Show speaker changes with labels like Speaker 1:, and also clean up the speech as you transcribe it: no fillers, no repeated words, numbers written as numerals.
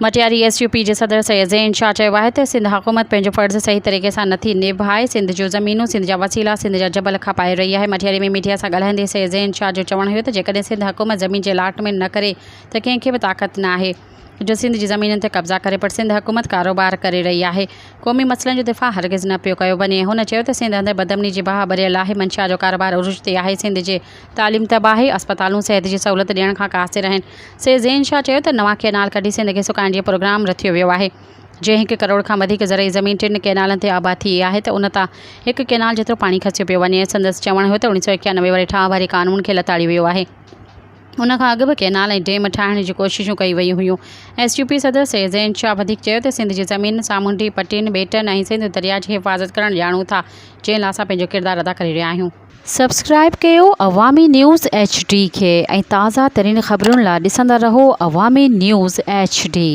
Speaker 1: Matiari S U P جي صدر سيد زين شاهه چيو آهي ته سنڌ حڪومت پنهنجو فرض صحيح طريقي سان نٿي نڀائي، سنڌ جون زمينون، سنڌ جا وسيلا، سنڌ جا جبل کپائي رهي آهي. مٽياري ۾ ميڊيا سان ڳالهائيندي سيد زين شاهه جو چوڻ هيو ته جيڪڏهن سنڌ حڪومت زمين جي الاٽمينٽ نه ڪري ته ڪنهن کي به طاقت ناهي جو سنڌ جي زمينن تي قبضا ڪري پر سنڌ حڪومت ڪاروبار ڪري رهي آهي، قومي مسئلن جو دفاع هرگز نه پيو ڪيو وڃي. هن چيو ته سنڌ اندر بدامني جي باهه ٻريل آهي، منشيات جو ڪاروبار عروج تي آهي، سنڌ جي تعليم تباهه آهي، اسپتالون صحت جي سهولت ڏيڻ کان قاصر آهن. سيد زين شاهه چيو ته نوان ڪئنال ڪڍي سنڌ کي سڪائڻ جي پروگرام رٿيو ويو آهي، جنهن هڪ ڪروڙ کان وڌيڪ زرعي زمين ٽن ڪئنالن تي آباد ٿي آهي ته ان تان هڪ ڪئنال جيترو پاڻي کسيو پيو وڃي. سندس چوڻ هيو ته 1991 واري ٺاهه واري قانون کي لتاڙيو ويو آهي. ان کان اڳ به ڪئنال ۽ ڊيم ٺاهڻ جون ڪوششون ڪيون ويون هيون. ايس يو پي صدر سيد زين شاهه وڌيڪ چيو ته سنڌ جي زمين، سامونڊي پٽين، ٻيٽن ۽ سنڌ درياء جي حفاظت ڪرڻ ڄاڻون ٿا، جنهن لاء اسان پنهنجو ڪردار ادا ڪري رهيا آهيون.
Speaker 2: سبسڪرائيب ڪيو عوامي نيوز ايڇ ڊي کي ۽ تازه ترين خبرن لا ڏسندا رهو عوامي نيوز ايڇ ڊي.